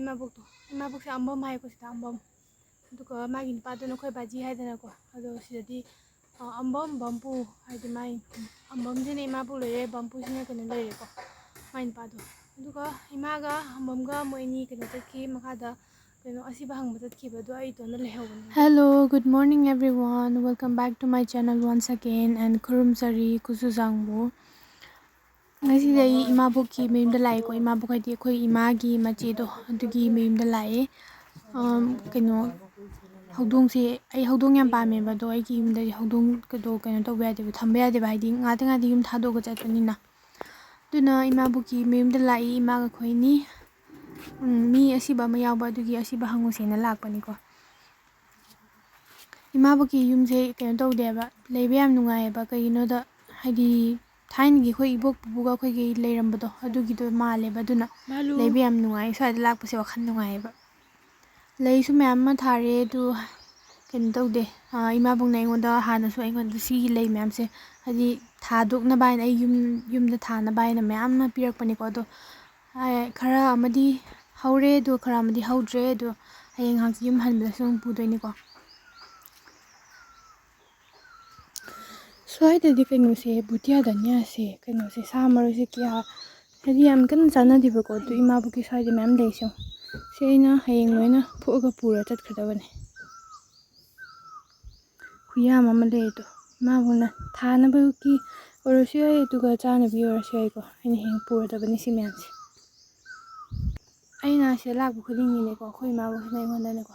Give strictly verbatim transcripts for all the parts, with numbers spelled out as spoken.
ꯏꯃꯥꯕꯣꯛꯇꯣ, ꯏꯃꯥꯕꯣꯛꯁꯦ ꯑꯝꯕꯝ ꯍꯥꯏꯀꯣ ꯁꯤꯗ, ꯑꯝꯕꯝ꯫ ꯑꯗꯨꯒ ꯃꯥꯒꯤ ꯅꯨꯄꯥꯗꯨꯅ ꯑꯩꯈꯣꯏ ꯕꯥꯖꯤ ꯍꯥꯏꯗꯅꯀꯣ꯫ ꯑꯗꯣ ꯁꯤꯗꯗꯤ, ꯑ, ꯑꯝꯕꯝ, ꯕꯝꯄꯨ ꯍꯥꯏꯗꯤ ꯃꯥꯏ ꯑꯝꯕꯝꯁꯤꯅ ꯏꯃꯥꯕꯣꯛ ꯂꯩꯔꯦ, ꯕꯝꯄꯨꯁꯤꯅ ꯀꯩꯅꯣ ꯂꯩꯔꯦꯀꯣ, ꯃꯥꯏ ꯅꯨꯄꯥꯗꯣ꯫ ꯑꯗꯨꯒ ꯏꯃꯥꯒ ꯑꯝꯕꯝꯒ ꯃꯣꯏ ꯑꯅꯤ ꯀꯩꯅꯣ ꯆꯠꯈꯤ, ꯃꯈꯥꯗ ꯀꯩꯅꯣ ꯑꯁꯤꯕ ꯍꯪꯕ ꯆꯠꯈꯤꯕꯗꯣ ꯑꯩ ꯏꯇꯣꯝꯇ ꯂꯩꯍꯧꯕꯅꯦ꯫ Hello, good morning everyone. Welcome back to my channel once again and ꯈꯨꯔꯨꯝꯖꯔꯤ ꯀꯨꯆꯨ ꯆꯥꯡꯕꯨ꯫ ꯉꯁꯤꯗꯤ ꯑꯩ ꯏꯃꯥꯕꯣꯛꯀꯤ ꯃꯌꯨꯝꯗ ꯂꯥꯛꯑꯦꯀꯣ꯫ ꯏꯃꯥꯕꯣꯛ ꯍꯥꯏꯗꯤ ꯑꯩꯈꯣꯏ ꯏꯃꯥꯒꯤ ꯃꯆꯦꯗꯣ, ꯑꯗꯨꯒꯤ ꯃꯌꯨꯝꯗ ꯂꯥꯛꯑꯦ꯫ ꯑꯝ, ꯀꯩꯅꯣ, ꯍꯧꯗꯣꯡꯁꯦ, ꯑꯩ ꯍꯧꯗꯣꯡ ꯌꯥꯝ ꯄꯥꯝꯃꯦꯕ, ꯑꯗꯣ ꯑꯩꯒꯤ ꯌꯨꯝꯗꯗꯤ ꯍꯧꯗꯣꯡ ꯀꯗꯣ ꯀꯩꯅꯣ ꯇꯧꯕ ꯌꯥꯗꯦꯕ, ꯊꯝꯕ ꯌꯥꯗꯦꯕ, ꯍꯥꯏꯗꯤ ꯉꯥꯛꯇ ꯉꯥꯛꯇ ꯌꯨꯝ ꯊꯥꯗꯣꯛꯑꯒ ꯆꯠꯄꯅꯤꯅ꯫ ꯑꯗꯨꯅ ꯏꯃꯥꯕꯣꯛꯀꯤ ꯃꯌꯨꯝꯗ ꯂꯥꯛꯏ, ꯏꯃꯥꯒ ꯑꯩꯈꯣꯏ ꯑꯅꯤ꯫ ꯎꯝ, ꯃꯤ ꯑꯁꯤꯕ ꯑꯃ ꯌꯥꯎꯕ, ꯑꯗꯨꯒꯤ ꯑꯁꯤꯕ ꯍꯪꯉꯨꯁꯦꯅ ꯂꯥꯛꯄꯅꯤꯀꯣ꯫ ꯏꯃꯥꯕꯣꯛꯀꯤ ꯌꯨꯝꯁꯦ ꯀꯩꯅꯣ ꯇꯧꯗꯦꯕ, ꯂꯩꯕ ꯌꯥꯝ ꯅꯨꯡꯉꯥꯏꯌꯦꯕ꯫ ꯀꯩꯒꯤꯅꯣꯗ, ꯍꯥꯏꯗꯤ ꯊꯥꯏꯅꯒꯤ ꯑꯩꯈꯣꯏ ꯏꯕꯣꯛ ꯄꯨꯄꯨꯒ ꯑꯩꯈꯣꯏꯒꯤ ꯂꯩꯔꯝꯕꯗꯣ ꯑꯗꯨꯒꯤꯗꯣ ꯃꯥꯜꯂꯦꯕ꯫ ꯑꯗꯨꯅ ꯃꯥꯜꯂꯨ꯫ ꯂꯩꯕ ꯌꯥꯝ ꯅꯨꯡꯉꯥꯏ, ꯁ꯭ꯋꯥꯏꯗ ꯂꯥꯛꯄꯁꯦ ꯋꯥꯈꯜ ꯅꯨꯡꯉꯥꯏꯌꯦꯕ꯫ ꯂꯩꯁꯨ ꯃꯌꯥꯝ ꯑꯃ ꯊꯥꯔꯦ, ꯑꯗꯨ ꯀꯩꯅꯣ ꯇꯧꯗꯦ꯫ ꯑꯥ, ꯏꯃꯥꯕꯣꯛꯅ ꯑꯩꯉꯣꯟꯗ ꯍꯥꯟꯅꯁꯨ ꯑꯩꯉꯣꯟꯗ ꯁꯤꯒꯤ ꯂꯩ ꯃꯌꯥꯝꯁꯦ ꯍꯥꯏꯗꯤ ꯊꯥꯗꯣꯛꯅꯕ ꯍꯥꯏꯅ ꯑꯩ ꯌꯨꯝ, ꯌꯨꯝꯗ ꯊꯥꯅꯕ ꯍꯥꯏꯅ ꯃꯌꯥꯝ ꯑꯃ ꯄꯤꯔꯛꯄꯅꯤꯀꯣ꯫ ꯑꯗꯣ, ꯑꯥ, ꯈꯔ ꯑꯃꯗꯤ ꯍꯧꯔꯦ, ꯑꯗꯣ ꯈꯔ ꯑꯃꯗꯤ ꯍꯧꯗ꯭ꯔꯦ꯫ ꯑꯗꯣ ꯍꯌꯦꯡ ꯍꯪꯆꯤꯠ ꯌꯨꯝ ꯍꯟꯕꯗꯁꯨ ꯑꯃꯨꯛ ꯄꯨꯗꯣꯏꯅꯤꯀꯣ꯫ ꯁ꯭ꯋꯥꯏꯗꯗꯤ ꯀꯩꯅꯣꯁꯦ, ꯕꯨꯇꯤꯌꯥ ꯙꯅꯤꯌꯥꯁꯦ, ꯀꯩꯅꯣꯁꯦ, ꯁꯥ ꯃꯔꯣꯏꯁꯦ ꯀꯌꯥ ꯍꯥꯏꯗꯤ ꯌꯥꯝ ꯀꯟꯅ ꯆꯥꯟꯅꯗꯦꯕꯀꯣ꯫ ꯑꯗꯨ ꯏꯃꯥꯕꯣꯛꯀꯤ ꯁ꯭ꯋꯥꯏꯗ ꯃꯌꯥꯝ ꯂꯩꯁꯦ꯫ ꯁꯤ ꯑꯩꯅ ꯍꯌꯦꯡ ꯂꯣꯏꯅ ꯐꯨꯛꯑꯒ ꯄꯨꯔ ꯆꯠꯈ꯭ꯔꯗꯕꯅꯦ꯫ ꯈꯨꯌꯥꯝ ꯑꯃ ꯂꯩ ꯑꯗꯣ꯫ ꯏꯃꯥꯕꯣꯛꯅ ꯊꯥꯅꯕꯒꯤ ꯑꯣꯏꯔꯁꯨ ꯌꯥꯏ, ꯑꯗꯨꯒ ꯆꯥꯅꯕꯒꯤ ꯑꯣꯏꯔꯁꯨ ꯌꯥꯏꯀꯣ꯫ ꯑꯩꯅ ꯍꯌꯦꯡ ꯄꯨꯔꯗꯕꯅꯤ ꯁꯤ ꯃꯌꯥꯝꯁꯦ꯫ ꯑꯩꯅ ꯁꯤꯗ ꯂꯥꯛꯄ ꯈꯨꯗꯤꯡꯒꯤꯅꯦꯀꯣ, ꯑꯩꯈꯣꯏ ꯏꯃꯥꯕꯣꯛꯁꯤꯅ ꯑꯩꯉꯣꯟꯗꯅꯦꯀꯣ,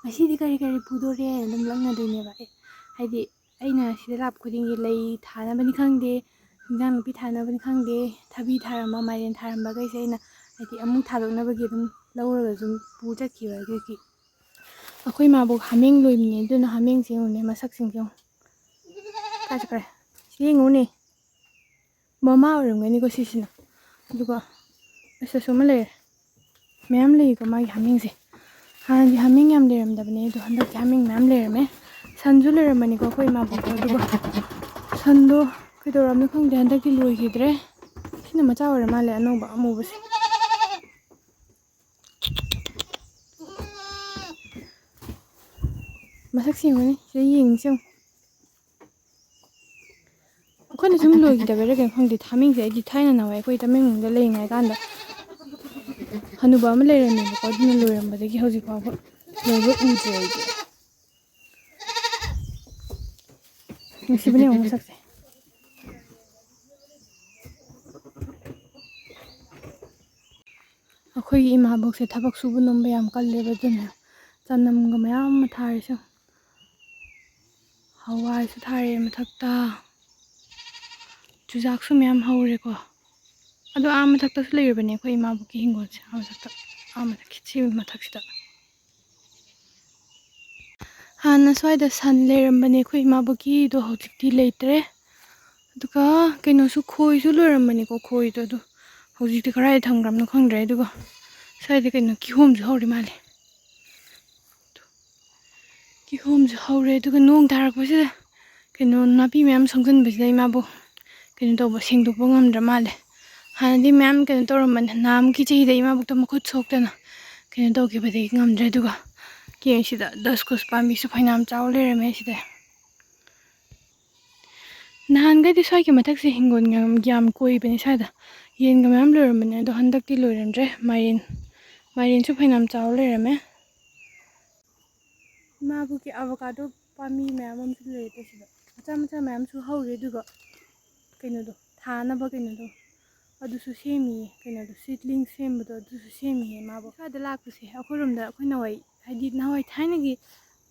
"ꯉꯁꯤꯗꯤ ꯀꯔꯤ ꯀꯔꯤ ꯄꯨꯗꯣꯔꯦ?" ꯍꯥꯏꯅ ꯑꯗꯨꯝ ꯂꯛꯅꯗꯣꯏꯅꯦꯕ꯫ ꯑꯦ, ꯍꯥꯏꯗꯤ ꯑꯩꯅ ꯁꯤꯗ ꯂꯥꯛꯄ ꯈꯨꯗꯤꯡꯒꯤ ꯂꯩ ꯊꯥꯅꯕꯅꯤ ꯈꯪꯗꯦ, ꯏꯟꯖꯥꯡ ꯅꯥꯄꯤ ꯊꯥꯅꯕꯅꯤ ꯈꯪꯗꯦ, ꯊꯕꯤ ꯊꯥꯔꯝꯕ, ꯃꯥꯏꯔꯦꯟ ꯊꯥꯔꯝꯕꯈꯩꯁꯦ ꯑꯩꯅ ꯍꯥꯏꯗꯤ ꯑꯃꯨꯛ ꯊꯥꯗꯣꯛꯅꯕꯒꯤ ꯑꯗꯨꯝ ꯂꯧꯔꯒ ꯑꯗꯨꯝ ꯄꯨ ꯆꯠꯈꯤꯕ꯫ ꯑꯗꯨꯒꯤ ꯑꯩꯈꯣꯏ ꯏꯃꯥꯕꯣꯛ ꯍꯥꯃꯦꯡ ꯂꯣꯏꯕꯅꯦ, ꯑꯗꯨꯅ ꯍꯥꯃꯦꯡꯁꯦ ꯌꯦꯡꯉꯨꯅꯦ, ꯃꯁꯛꯁꯤꯡꯁꯦ ꯌꯦꯡꯉꯨ꯫ ꯀꯥꯏ ꯆꯠꯈ꯭ꯔꯦ? ꯁꯤ ꯌꯦꯡꯉꯨꯅꯦ꯫ ꯃꯃꯥ ꯑꯣꯏꯔꯝꯒꯅꯤꯀꯣ ꯁꯤꯁꯤꯅ꯫ ꯑꯗꯨꯒ ꯑꯁꯤꯗꯁꯨ ꯑꯃ ꯂꯩꯔꯦ꯫ ꯃꯌꯥꯝ ꯂꯩꯀꯣ ꯃꯥꯒꯤ ꯍꯥꯃꯦꯡꯁꯦ꯫ ꯍꯥꯟꯅꯗꯤ ꯍꯥꯃꯦꯡ ꯌꯥꯝ ꯂꯩꯔꯝꯗꯕꯅꯦ, ꯑꯗꯣ ꯍꯟꯗꯛꯇꯤ ꯍꯥꯃꯦꯡ ꯃꯌꯥꯝ ꯂꯩꯔꯝꯃꯦ꯫ ꯁꯟꯁꯨ ꯂꯩꯔꯝꯕꯅꯤꯀꯣ ꯑꯩꯈꯣꯏ ꯏꯃꯥꯕꯣꯛꯇꯣ, ꯑꯗꯨꯒ ꯁꯟꯗꯣ ꯀꯩꯗꯧꯔꯝꯅꯣ ꯈꯪꯗꯦ, ꯍꯟꯗꯛꯇꯤ ꯂꯣꯏꯈꯤꯗ꯭ꯔꯦ꯫ ꯁꯤꯅ ꯃꯆꯥ ꯑꯣꯏꯔ ꯃꯥꯜꯂꯦ, ꯑꯅꯧꯕ ꯑꯃꯨꯕꯁꯦ꯫ ꯃꯁꯛ ꯁꯦꯡꯕꯅꯤ, ꯁꯤꯗ ꯌꯦꯡꯉꯤꯁꯦ ꯌꯦꯡꯉꯨ꯫ ꯑꯩꯈꯣꯏꯅ ꯁꯨꯝ ꯂꯣꯏꯈꯤꯗꯕꯩꯔꯥ ꯀꯩꯅꯣ ꯈꯪꯗꯦ, ꯊꯥꯃꯤꯡꯁꯦ ꯑꯩꯗꯤ ꯊꯥꯏꯅ ꯅꯍꯥꯟꯋꯥꯏ ꯑꯩꯈꯣꯏ ꯇꯃꯦꯡꯂꯣꯡꯗ ꯂꯩꯔꯤꯉꯩ ꯀꯥꯟꯗ ꯍꯅꯨꯕ ꯑꯃ ꯂꯩꯔꯝꯃꯦꯕꯀꯣ, ꯑꯗꯨꯅ ꯂꯣꯏꯔꯝꯕꯗꯒꯤ ꯍꯧꯖꯤꯛ ꯐꯥꯎꯕ ꯂꯣꯏꯕ ꯎꯗ꯭ꯔꯦ ꯑꯩꯗꯤ꯫ ꯅꯨꯡꯁꯤꯕꯅꯦ ꯌꯦꯡꯉꯣ ꯃꯁꯛꯁꯦ꯫ ꯑꯩꯈꯣꯏꯒꯤ ꯏꯃꯥꯕꯣꯛꯁꯦ ꯊꯕꯛ ꯁꯨꯕ ꯅꯣꯝꯕ ꯌꯥꯝ ꯀꯜꯂꯦꯕ, ꯑꯗꯨꯅ ꯆꯅꯝꯒ ꯃꯌꯥꯝ ꯑꯃ ꯊꯥꯔꯤꯁꯦ꯫ ꯍꯋꯥꯏꯁꯨ ꯊꯥꯔꯦ ꯃꯊꯛꯇ, ꯆꯨꯖꯥꯛꯁꯨ ꯃꯌꯥꯝ ꯍꯧꯔꯦꯀꯣ꯫ ꯑꯗꯣ ꯑꯥ ꯃꯊꯛꯇꯁꯨ ꯂꯩꯔꯤꯕꯅꯦ ꯑꯩꯈꯣꯏ ꯏꯃꯥꯕꯣꯛꯀꯤ ꯍꯤꯡꯒꯣꯜꯁꯦ, ꯑꯥ ꯃꯊꯛꯇ, ꯑꯥ ꯃꯊꯛꯀꯤ ꯁꯤ ꯃꯊꯛꯁꯤꯗ꯫ ꯍꯥꯟꯅ ꯁ꯭ꯋꯥꯏꯗ ꯁꯟ ꯂꯩꯔꯝꯕꯅꯦ ꯑꯩꯈꯣꯏ ꯏꯃꯥꯕꯣꯛꯀꯤꯗꯣ, ꯍꯧꯖꯤꯛꯇꯤ ꯂꯩꯇ꯭ꯔꯦ꯫ ꯑꯗꯨꯒ ꯀꯩꯅꯣꯁꯨ, ꯈꯣꯏꯁꯨ ꯂꯣꯏꯔꯝꯕꯅꯤꯀꯣ, ꯈꯣꯏꯗꯣ ꯑꯗꯨ ꯍꯧꯖꯤꯛꯇꯤ ꯀꯗꯥꯏꯗ ꯊꯝꯈ꯭ꯔꯕꯅꯣ ꯈꯪꯗ꯭ꯔꯦ꯫ ꯑꯗꯨꯒ ꯁ꯭ꯋꯥꯏꯗ ꯀꯩꯅꯣ ꯀꯤꯍꯣꯝꯁꯨ ꯍꯧꯔꯤ ꯃꯥꯜꯂꯦ꯫ ꯀꯤꯍꯣꯝꯁꯨ ꯍꯧꯔꯦ꯫ ꯑꯗꯨꯒ ꯅꯣꯡ ꯇꯥꯔꯛꯄꯁꯤꯗ ꯀꯩꯅꯣ ꯅꯥꯄꯤ ꯃꯌꯥꯝ ꯁꯣꯡꯖꯟꯕꯁꯤꯗ ꯏꯃꯥꯕꯣꯛ ꯀꯩꯅꯣ ꯇꯧꯕ, ꯁꯦꯡꯗꯣꯛꯄ ꯉꯝꯗ꯭ꯔ ꯃꯥꯜꯂꯦ꯫ ꯍꯥꯟꯅꯗꯤ ꯃꯌꯥꯝ ꯀꯩꯅꯣ ꯇꯧꯔꯝꯕꯅꯦ, ꯅꯍꯥꯟꯃꯨꯛꯀꯤ ꯆꯍꯤꯗ ꯏꯃꯥꯕꯣꯛꯇ ꯃꯈꯨꯠ ꯁꯣꯛꯇꯅ ꯀꯩꯅꯣ ꯇꯧꯈꯤꯕꯗꯒꯤ ꯉꯝꯗ꯭ꯔꯦ꯫ ꯑꯗꯨꯒ ꯀꯦꯡꯁꯤꯗ ꯗꯁꯀꯨꯁ ꯄꯥꯝꯕꯤꯁꯨ ꯐꯅꯌꯥꯝ ꯆꯥꯎ ꯂꯩꯔꯝꯃꯦ ꯁꯤꯗ꯫ ꯅꯍꯥꯟꯈꯩꯗꯤ ꯁ꯭ꯋꯥꯏꯒꯤ ꯃꯊꯛꯁꯦ ꯍꯤꯡꯒꯣꯜ ꯌꯥꯝ, ꯌꯥꯝ ꯀꯣꯏꯕꯅꯦ ꯁ꯭ꯋꯥꯏꯗ꯫ ꯌꯦꯟꯒ ꯃꯌꯥꯝ ꯂꯣꯏꯔꯝꯕꯅꯦ, ꯑꯗꯣ ꯍꯟꯗꯛꯇꯤ ꯂꯣꯏꯔꯝꯗ꯭ꯔꯦ꯫ ꯃꯥꯏꯔꯦꯟ, ꯃꯥꯏꯔꯦꯟꯁꯨ ꯐꯅꯌꯥꯝ ꯆꯥꯎ ꯂꯩꯔꯝꯃꯦ꯫ ꯏꯃꯥꯕꯣꯛꯀꯤ ꯑꯦꯚꯣꯀꯥꯗꯣ ꯄꯥꯝꯕꯤ ꯃꯌꯥꯝ ꯑꯃꯁꯨ ꯂꯩꯔꯦ ꯁꯤꯗ꯫ ꯃꯆꯥ ꯃꯆꯥ ꯃꯌꯥꯝꯁꯨ ꯍꯧꯔꯤ, ꯑꯗꯨꯒ ꯀꯩꯅꯣꯗꯣ, ꯊꯥꯅꯕ ꯀꯩꯅꯣꯗꯣ, ꯑꯗꯨꯁꯨ ꯁꯦꯝꯃꯤꯌꯦ꯫ ꯀꯩꯅꯣꯗꯣ, seedling ꯁꯦꯝꯕꯗꯣ, ꯑꯗꯨꯁꯨ ꯁꯦꯝꯃꯤꯌꯦ ꯏꯃꯥꯕꯣꯛ꯫ ꯁ꯭ꯋꯥꯏꯗ ꯂꯥꯛꯄꯁꯦ, ꯑꯩꯈꯣꯏꯔꯣꯝꯗ ꯑꯩꯈꯣꯏ ꯅꯍꯥꯟꯋꯥꯏ, ꯍꯥꯏꯗꯤ ꯅꯍꯥꯟꯋꯥꯏ ꯊꯥꯏꯅꯒꯤ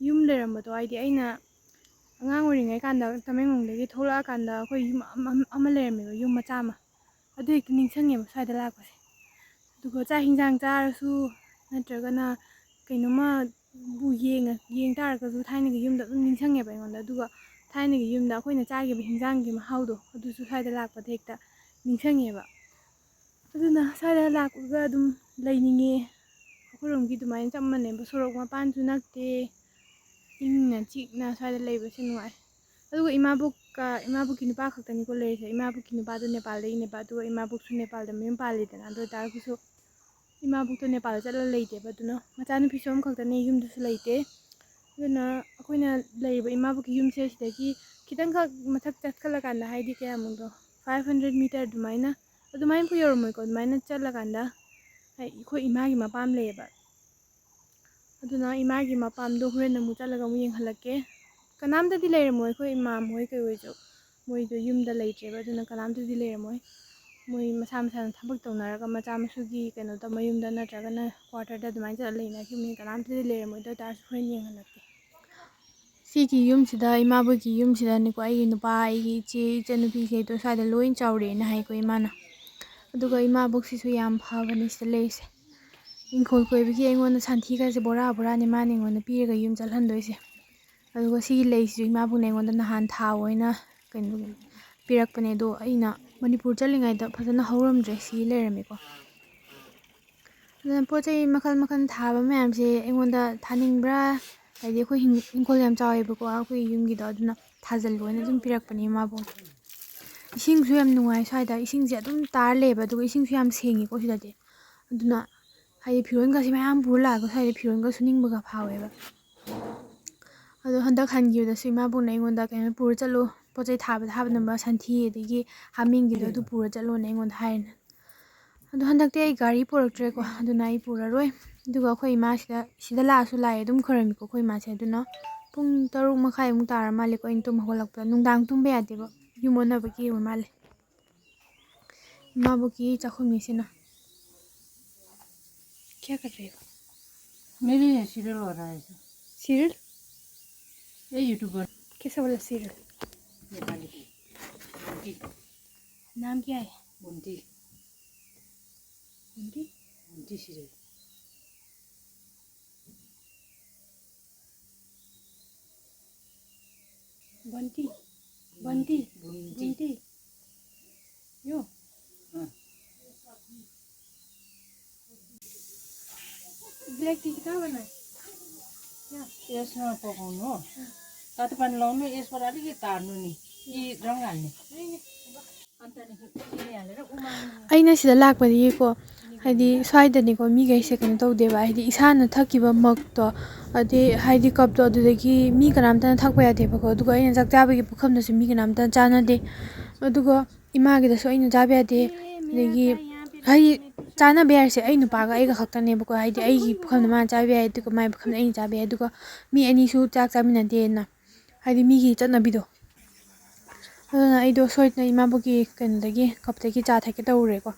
ꯌꯨꯝ ꯂꯩꯔꯝꯕꯗꯣ, ꯍꯥꯏꯗꯤ ꯑꯩꯅ ꯑꯉꯥꯡ ꯑꯣꯏꯔꯤꯉꯩ ꯀꯥꯟꯗ ꯇꯃꯦꯡꯂꯣꯡꯗꯒꯤ ꯊꯣꯛꯂꯛꯑꯀꯥꯟꯗ ꯑꯩꯈꯣꯏ ꯌꯨꯝ ꯑꯃ, ꯑꯃ ꯂꯩꯔꯝꯃꯦꯕ, ꯌꯨꯝ ꯃꯆꯥ ꯑꯃ꯫ ꯑꯗꯨ ꯍꯦꯛꯇ ꯅꯤꯡꯁꯤꯡꯉꯦꯕ ꯁ꯭ꯋꯥꯏꯗ ꯂꯥꯛꯄꯁꯦ꯫ ꯑꯗꯨꯒ ꯆꯥꯛ ꯍꯤꯟꯖꯥꯡ ꯆꯥꯔꯁꯨ, ꯅꯠꯇ꯭ꯔꯒꯅ ꯀꯩꯅꯣꯝꯃꯕꯨ ꯌꯦꯡꯉ-, ꯌꯦꯡ ꯇꯥꯔꯒꯁꯨ ꯊꯥꯏꯅꯒꯤ ꯌꯨꯝꯗ ꯑꯗꯨꯝ ꯅꯤꯡꯁꯤꯡꯉꯦꯕ ꯑꯩꯉꯣꯟꯗ꯫ ꯑꯗꯨꯒ ꯊꯥꯏꯅꯒꯤ ꯌꯨꯝꯗ ꯑꯩꯈꯣꯏꯅ ꯆꯥꯈꯤꯕ ꯍꯤꯟꯖꯥꯡꯒꯤ ꯃꯍꯥꯎꯗꯣ, ꯑꯗꯨꯁꯨ ꯁ꯭ꯋꯥꯏꯗ ꯂꯥꯛꯄꯗ ꯍꯦꯛꯇ ꯅꯤꯡꯁꯤꯡꯉꯦꯕ꯫ ꯑꯗꯨꯅ ꯁ꯭ꯋꯥꯏꯗ ꯂꯥꯛꯄꯒ ꯑꯗꯨꯝ ꯂꯩꯅꯤꯡꯉꯦ꯫ ꯑꯩꯈꯣꯏꯔꯣꯝꯒꯤ ꯑꯗꯨꯃꯥꯏꯅ ꯆꯞ ꯃꯥꯟꯅꯩꯕ, ꯁꯣꯔꯣꯛ ꯃꯄꯥꯟꯁꯨ ꯅꯛꯇꯦ, ꯏꯪꯅ ꯆꯤꯛꯅ ꯁ꯭ꯋꯥꯏꯗ ꯂꯩꯕꯁꯦ ꯅꯨꯡꯉꯥꯏ꯫ ꯑꯗꯨꯒ ꯏꯃꯥꯕꯣꯛꯀ, ꯏꯃꯥꯕꯣꯛꯀꯤ ꯅꯨꯄꯥ ꯈꯛꯇꯅꯤꯀꯣ ꯂꯩꯔꯤꯁꯦ꯫ ꯏꯃꯥꯕꯣꯛꯀꯤ ꯅꯨꯄꯥꯗꯣ ꯅꯦꯄꯥꯜꯗꯒꯤꯅꯦꯕ, ꯑꯗꯨꯒ ꯏꯃꯥꯕꯣꯛꯁꯨ ꯅꯦꯄꯥꯜꯗ ꯃꯌꯨꯝ ꯄꯥꯜꯂꯤꯗꯅ꯫ ꯑꯗꯨ ꯑꯣꯏ ꯇꯥꯔꯒꯁꯨ ꯏꯃꯥꯕꯣꯛꯇꯣ ꯅꯦꯄꯥꯜꯗ ꯆꯠꯂ ꯂꯩꯇꯦꯕ, ꯑꯗꯨꯅ ꯃꯆꯥꯅꯨꯄꯤꯁꯨ ꯑꯃꯈꯛꯇꯅꯦ, ꯌꯨꯝꯗꯁꯨ ꯂꯩꯇꯦ꯫ ꯑꯗꯨꯅ ꯑꯩꯈꯣꯏꯅ ꯂꯩꯔꯤꯕ ꯏꯃꯥꯕꯣꯛꯀꯤ ꯌꯨꯝꯁꯦ ꯁꯤꯗꯒꯤ ꯈꯤꯇꯪꯈꯛ ꯃꯊꯛ ꯆꯠꯈꯠꯂꯀꯥꯟꯗ, ꯍꯥꯏꯗꯤ ꯀꯌꯥꯃꯨꯛꯅꯣ, five hundred meter ꯑꯗꯨꯃꯥꯏꯅ, ꯑꯗꯨꯃꯥꯏꯅ ꯐꯥꯎ ꯌꯧꯔꯝꯃꯣꯏꯀꯣ꯫ ꯑꯗꯨꯃꯥꯏꯅ ꯆꯠꯂꯀꯥꯟꯗ ꯑꯩꯈꯣꯏ ꯏꯃꯥꯒꯤ ꯃꯄꯥꯝ ꯂꯩꯌꯦꯕ꯫ ꯑꯗꯨꯅ ꯏꯃꯥꯒꯤ ꯃꯄꯥꯝꯗꯣ ꯍꯣꯔꯦꯟ ꯑꯃꯨꯛ ꯆꯠꯂꯒ ꯑꯃꯨꯛ ꯌꯦꯡꯍꯜꯂꯛꯀꯦ꯫ ꯀꯅꯥꯝꯇꯗꯤ ꯂꯩꯔꯝꯃꯣꯏ, ꯑꯩꯈꯣꯏ ꯏꯃꯥꯝ ꯍꯣꯏ ꯀꯩ ꯍꯣꯏꯁꯨ ꯃꯣꯏꯗꯣ ꯌꯨꯝꯗ ꯂꯩꯇ꯭ꯔꯦꯕ꯫ ꯑꯗꯨꯅ ꯀꯅꯥꯝꯇꯗꯤ ꯂꯩꯔꯝꯃꯣꯏ꯫ ꯃꯣꯏ ꯃꯁꯥ ꯃꯁꯥꯅ ꯊꯕꯛ ꯇꯧꯅꯔꯒ ꯃꯆꯥ ꯃꯁꯨꯒꯤ ꯀꯩꯅꯣꯗ, ꯃꯌꯨꯝꯗ ꯅꯠꯇ꯭ꯔꯒꯅ quarter ꯗ ꯑꯗꯨꯃꯥꯏꯅ ꯆꯠꯂ ꯂꯩꯅꯈꯤꯕꯅꯤ꯫ ꯀꯅꯥꯝꯇꯗꯤ ꯂꯩꯔꯝꯃꯣꯏ꯫ ꯑꯗꯨ ꯑꯣꯏ ꯇꯥꯔꯁꯨ ꯍꯣꯔꯦꯟ ꯌꯦꯡꯍꯜꯂꯛꯀꯦ꯫ ꯁꯤꯒꯤ ꯌꯨꯝꯁꯤꯗ, ꯏꯃꯥꯕꯣꯛꯀꯤ ꯌꯨꯝꯁꯤꯗꯅꯤꯀꯣ, ꯑꯩꯒꯤ ꯅꯨꯄꯥ, ꯑꯩꯒꯤ ꯏꯆꯦ, ꯏꯆꯟꯅꯨꯄꯤꯈꯩꯗꯣ ꯁ꯭ꯋꯥꯏꯗ ꯂꯣꯏ ꯆꯥꯎꯔꯛꯑꯦꯅ ꯍꯥꯏꯀꯣ ꯏꯃꯥꯅ꯫ ꯑꯗꯨꯒ ꯏꯃꯥꯕꯣꯛꯁꯤꯁꯨ ꯌꯥꯝ ꯐꯕꯅꯤ ꯁꯤꯗ ꯂꯩꯔꯤꯁꯦ꯫ ꯏꯪꯈꯣꯜ ꯀꯣꯏꯕꯒꯤ ꯑꯩꯉꯣꯟꯗ ꯁꯟꯊꯤꯒꯁꯦ ꯕꯣꯔꯥ ꯕꯣꯔꯥꯅꯤ ꯃꯥꯅ ꯑꯩꯉꯣꯟꯗ ꯄꯤꯔꯒ ꯌꯨꯝ ꯆꯠꯍꯟꯗꯣꯏꯁꯦ꯫ ꯑꯗꯨꯒ ꯁꯤꯒꯤ ꯂꯩꯁꯤꯁꯨ ꯏꯃꯥꯕꯣꯛꯅ ꯑꯩꯉꯣꯟꯗ ꯅꯍꯥꯟ ꯊꯥꯎ ꯑꯣꯏꯅ ꯀꯩꯅꯣ ꯄꯤꯔꯛꯄꯅꯦ꯫ ꯑꯗꯣ ꯑꯩꯅ ꯃꯅꯤꯄꯨꯔ ꯆꯠꯂꯤꯉꯩꯗ ꯐꯖꯅ ꯍꯧꯔꯝꯗ꯭ꯔꯦ, ꯁꯤ ꯂꯩꯔꯝꯃꯦꯀꯣ꯫ ꯑꯗꯨꯅ ꯄꯣꯠ ꯆꯩ ꯃꯈꯜ ꯃꯈꯜ ꯊꯥꯕ ꯃꯌꯥꯝꯁꯦ ꯑꯩꯉꯣꯟꯗ ꯊꯥꯅꯤꯡꯕ꯭ꯔꯥ, ꯍꯥꯏꯗꯤ ꯑꯩꯈꯣꯏ ꯍꯤꯡ-, ꯍꯤꯡꯈꯣꯜ ꯌꯥꯝ ꯆꯥꯎꯋꯦꯕꯀꯣ ꯑꯩꯈꯣꯏ ꯌꯨꯝꯒꯤꯗꯣ, ꯑꯗꯨꯅ ꯊꯥꯖꯤꯜꯂꯣꯅ ꯑꯗꯨꯝ ꯄꯤꯔꯛꯄꯅꯦ ꯏꯃꯥꯕꯣꯛꯅ꯫ ꯏꯁꯤꯡꯁꯨ ꯌꯥꯝ ꯅꯨꯡꯉꯥꯏ ꯁ꯭ꯋꯥꯏꯗ, ꯏꯁꯤꯡꯁꯦ ꯑꯗꯨꯝ ꯇꯥꯔ ꯂꯩꯌꯦꯕ, ꯑꯗꯨꯒ ꯏꯁꯤꯡꯁꯨ ꯌꯥꯝ ꯁꯦꯡꯉꯤꯀꯣ ꯁꯤꯗꯗꯤ꯫ ꯑꯗꯨꯅ ꯍꯥꯏꯗꯤ ꯐꯤꯔꯣꯟꯒꯁꯦ ꯃꯌꯥꯝ ꯄꯨꯔ ꯂꯥꯛꯑꯒ ꯁ꯭ꯋꯥꯏꯗ ꯐꯤꯔꯣꯟꯒ ꯁꯨꯅꯤꯡꯕꯒ ꯐꯥꯎꯋꯦꯕ꯫ ꯑꯗꯣ ꯍꯟꯗꯛ ꯍꯟꯈꯤꯕꯗꯁꯨ ꯏꯃꯥꯕꯣꯛꯅ ꯑꯩꯉꯣꯟꯗ ꯀꯩꯅꯣ ꯄꯨꯔ ꯆꯠꯂꯨ, ꯄꯣꯠ ꯆꯩ ꯊꯥꯕꯗ ꯍꯥꯞꯅꯕ ꯁꯟꯊꯤ ꯑꯗꯒꯤ ꯍꯥꯃꯦꯡꯒꯤꯗꯣ ꯑꯗꯨ ꯄꯨꯔ ꯆꯠꯂꯣꯅ ꯑꯩꯉꯣꯟꯗ ꯍꯥꯏꯔꯤꯅꯦ꯫ ꯑꯗꯣ ꯍꯟꯗꯛꯇꯤ ꯑꯩ ꯒꯥꯔꯤ ꯄꯨꯔꯛꯇ꯭ꯔꯦꯀꯣ, ꯑꯗꯨꯅ ꯑꯩ ꯄꯨꯔꯔꯣꯏ꯫ ꯑꯗꯨꯒ ꯑꯩꯈꯣꯏ ꯏꯃꯥꯁꯤꯗ, ꯁꯤꯗ ꯂꯥꯛꯑꯁꯨ ꯂꯥꯛꯑꯦ ꯑꯗꯨꯝ ꯈꯣꯏꯔꯝꯃꯤꯀꯣ ꯑꯩꯈꯣꯏ ꯏꯃꯥꯁꯦ꯫ ꯑꯗꯨꯅ ꯄꯨꯡ ꯇꯔꯨꯛ ꯃꯈꯥꯏꯃꯨꯛ ꯇꯥꯔ ꯃꯥꯜꯂꯦꯀꯣ ꯑꯩꯅ ꯇꯨꯝ ꯍꯧꯒꯠꯂꯛꯄꯗ꯫ ꯅꯨꯡꯗꯥꯡ ꯇꯨꯝꯕ ꯌꯥꯗꯦꯕ, ꯌꯨꯝ ꯑꯣꯟꯅꯕꯒꯤ ꯑꯣꯏ ꯃꯥꯜꯂꯦ꯫ ꯏꯃꯥꯕꯣꯛꯀꯤ ꯆꯥꯛꯈꯨꯝꯅꯤ ꯁꯤꯅ꯫ क्या कर रहे हो? मेरे यहाँ सीरियल हो रहा है सर। सीरियल? ये यूट्यूबर। कैसा वाला सीरियल? नेपाली। बंटी। नाम क्या है? बंटी। बंटी? बंटी सीरियल। बंटी, बंटी, बंटी। बंटी। यो। हाँ। ब्ल्याक टी कहाँ बनाए? यहाँ। यसमा पकाउनु हो। तातो पानी लाउनु, यसबाट अलिकति तार्नु नि। कि रङ हाल्ने? अनि त्यहाँदेखि चिनी हालेर उमाल्नु। ꯑꯩꯅ ꯁꯤꯗ ꯂꯥꯛꯄꯗꯒꯤꯀꯣ, ꯍꯥꯏꯗꯤ ꯁ꯭ꯋꯥꯏꯗꯅꯤꯀꯣ, ꯃꯤꯈꯩꯁꯦ ꯀꯩꯅꯣ ꯇꯧꯗꯦꯕ, ꯍꯥꯏꯗꯤ ꯏꯁꯥꯅ ꯊꯛꯈꯤꯕ ꯃꯛꯇꯣ, ꯑꯗꯩ ꯍꯥꯏꯗꯤ ꯀꯞꯇꯣ, ꯑꯗꯨꯗꯒꯤ ꯃꯤ ꯀꯅꯥꯝꯇꯅ ꯊꯛꯄ ꯌꯥꯗꯦꯕꯀꯣ꯫ ꯑꯗꯨꯒ ꯑꯩꯅ ꯆꯥꯛ ꯆꯥꯕꯒꯤ ꯄꯨꯈꯝꯗꯁꯨ ꯃꯤ ꯀꯅꯥꯝꯇꯅ ꯆꯥꯟꯅꯗꯦ꯫ ꯑꯗꯨꯒ ꯏꯃꯥꯒꯤꯗꯁꯨ ꯑꯩꯅ ꯆꯥꯕ ꯌꯥꯗꯦ꯫ ꯑꯗꯒꯤ ꯍꯥꯏꯗꯤ ꯆꯥꯅꯕ ꯌꯥꯔꯤꯁꯦ ꯑꯩ ꯅꯨꯄꯥꯒ ꯑꯩꯒ ꯈꯛꯇꯅꯦꯕꯀꯣ꯫ ꯍꯥꯏꯗꯤ ꯑꯩꯒꯤ ꯄꯨꯈꯝꯗ ꯃꯥꯅ ꯆꯥꯕ ꯌꯥꯏ, ꯑꯗꯨꯒ ꯃꯥꯏ ꯄꯨꯈꯝꯗ ꯑꯩꯅ ꯆꯥꯕ ꯌꯥꯏ꯫ ꯑꯗꯨꯒ ꯃꯤ ꯑꯅꯤꯁꯨ ꯆꯥꯛ ꯆꯥꯃꯤꯟꯅꯗꯦꯅ, ꯍꯥꯏꯗꯤ ꯃꯤꯒꯤ ꯆꯠꯅꯕꯤꯗꯣ꯫ ꯑꯗꯨꯅ ꯑꯩꯗꯣ ꯁꯣꯏꯗꯅ ꯏꯃꯥꯕꯣꯛꯀꯤ ꯀꯩꯅꯣꯗꯒꯤ, ꯀꯞꯇꯒꯤ ꯆꯥ ꯊꯛꯀꯦ ꯇꯧꯔꯨꯔꯦꯀꯣ꯫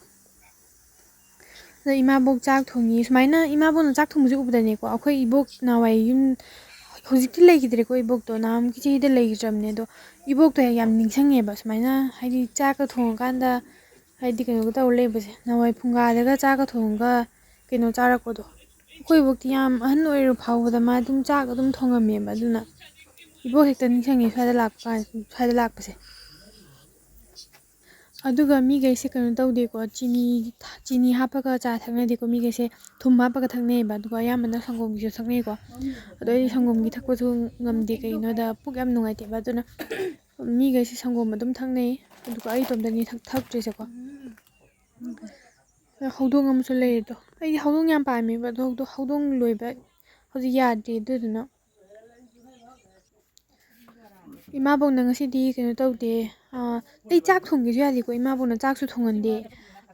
ꯑꯗ ꯏꯃꯥꯕꯣꯛ ꯆꯥꯛ ꯊꯣꯡꯉꯤ꯫ ꯁꯨꯃꯥꯏꯅ ꯏꯃꯥꯕꯣꯛꯅ ꯆꯥꯛ ꯊꯣꯡꯕꯁꯦ ꯎꯕꯗꯅꯦꯀꯣ, ꯑꯩꯈꯣꯏ ꯏꯕꯣꯛ ꯅꯍꯥꯟꯋꯥꯏ ꯌꯨꯝ, ꯍꯧꯖꯤꯛꯇꯤ ꯂꯩꯈꯤꯗ꯭ꯔꯦꯀꯣ ꯏꯕꯣꯛꯇꯣ, ꯅꯍꯥꯟꯃꯨꯛꯀꯤ ꯆꯍꯤꯗ ꯂꯩꯈꯤꯗ꯭ꯔꯕꯅꯦ꯫ ꯑꯗꯣ ꯏꯕꯣꯛꯇꯣ ꯌꯥꯝ ꯅꯤꯡꯁꯤꯡꯉꯦꯕ, ꯁꯨꯃꯥꯏꯅ ꯍꯥꯏꯗꯤ ꯆꯥꯛꯀ ꯊꯣꯡꯉꯀꯥꯟꯗ, ꯍꯥꯏꯗꯤ ꯀꯩꯅꯣꯒ ꯇꯧꯔ ꯂꯩꯕꯁꯦ, ꯅꯍꯥꯟꯋꯥꯏ ꯐꯨꯡꯒꯥꯗꯒ ꯆꯥꯛꯀ ꯊꯣꯡꯉꯒ ꯀꯩꯅꯣ ꯆꯥꯔꯛꯄꯗꯣ꯫ ꯑꯩꯈꯣꯏ ꯏꯕꯣꯛꯇꯤ ꯌꯥꯝ ꯑꯍꯟ ꯑꯣꯏꯔ ꯐꯥꯎꯕꯗ ꯃꯥ ꯑꯗꯨꯝ ꯆꯥꯛ ꯑꯗꯨꯝ ꯊꯣꯡꯉꯝꯃꯦꯕ꯫ ꯑꯗꯨꯅ ꯏꯕꯣꯛ ꯍꯦꯛꯇ ꯅꯤꯡꯁꯤꯡꯉꯦ ꯁ꯭ꯋꯥꯏꯗ ꯂꯥꯛꯄ ꯀꯥꯟ, ꯁ꯭ꯋꯥꯏꯗ ꯂꯥꯛꯄꯁꯦ꯫ ꯑꯗꯨꯒ ꯃꯤꯈꯩꯁꯦ ꯀꯩꯅꯣ ꯇꯧꯗꯦꯀꯣ, ꯆꯤꯅꯤ, ꯆꯤꯅꯤ ꯍꯥꯞꯄꯒ ꯆꯥ ꯊꯛꯅꯗꯦꯀꯣ꯫ ꯃꯤꯈꯩꯁꯦ ꯊꯨꯝ ꯍꯥꯞꯄꯒ ꯊꯛꯅꯩꯌꯦꯕ꯫ ꯑꯗꯨꯒ ꯑꯌꯥꯝꯕꯅ ꯁꯪꯒꯣꯝꯒꯤꯁꯨ ꯊꯛꯅꯩꯀꯣ꯫ ꯑꯗꯣ ꯑꯩꯗꯤ ꯁꯪꯒꯣꯝꯒꯤ ꯊꯛꯄꯁꯨ ꯉꯝꯗꯦ, ꯀꯩꯒꯤꯅꯣꯗ ꯄꯨꯛ ꯌꯥꯝ ꯅꯨꯡꯉꯥꯏꯇꯦꯕ꯫ ꯑꯗꯨꯅ ꯃꯤꯈꯩꯁꯦ ꯁꯪꯒꯣꯝ ꯑꯗꯨꯝ ꯊꯛꯅꯩ꯫ ꯑꯗꯨꯒ ꯑꯩ ꯏꯇꯣꯝꯇꯅꯤ ꯊꯛ-, ꯊꯛꯇ꯭ꯔꯤꯁꯦꯀꯣ꯫ ꯍꯧꯗꯣꯡ ꯑꯃꯁꯨ ꯂꯩꯔꯦ ꯑꯗꯣ꯫ ꯑꯩꯗꯤ ꯍꯧꯗꯣꯡ ꯌꯥꯝ ꯄꯥꯝꯃꯦꯕ꯫ ꯑꯗꯣ ꯍꯧꯗꯣꯡ, ꯍꯧꯗꯣꯡ ꯂꯣꯏꯕ ꯍꯧꯖꯤꯛ ꯌꯥꯗꯦ꯫ ꯑꯗꯨꯗꯨꯅ ꯏꯃꯥꯕꯣꯛꯅ ꯉꯁꯤꯗꯤ ꯀꯩꯅꯣ ꯇꯧꯗꯦ꯫ ꯑꯥ, ꯑꯩ ꯆꯥꯛ ꯊꯣꯡꯒꯦꯁꯨ ꯌꯥꯗꯦꯀꯣ꯫ ꯏꯃꯥꯕꯣꯛꯅ ꯆꯥꯛꯁꯨ ꯊꯣꯡꯍꯟꯗꯦ꯫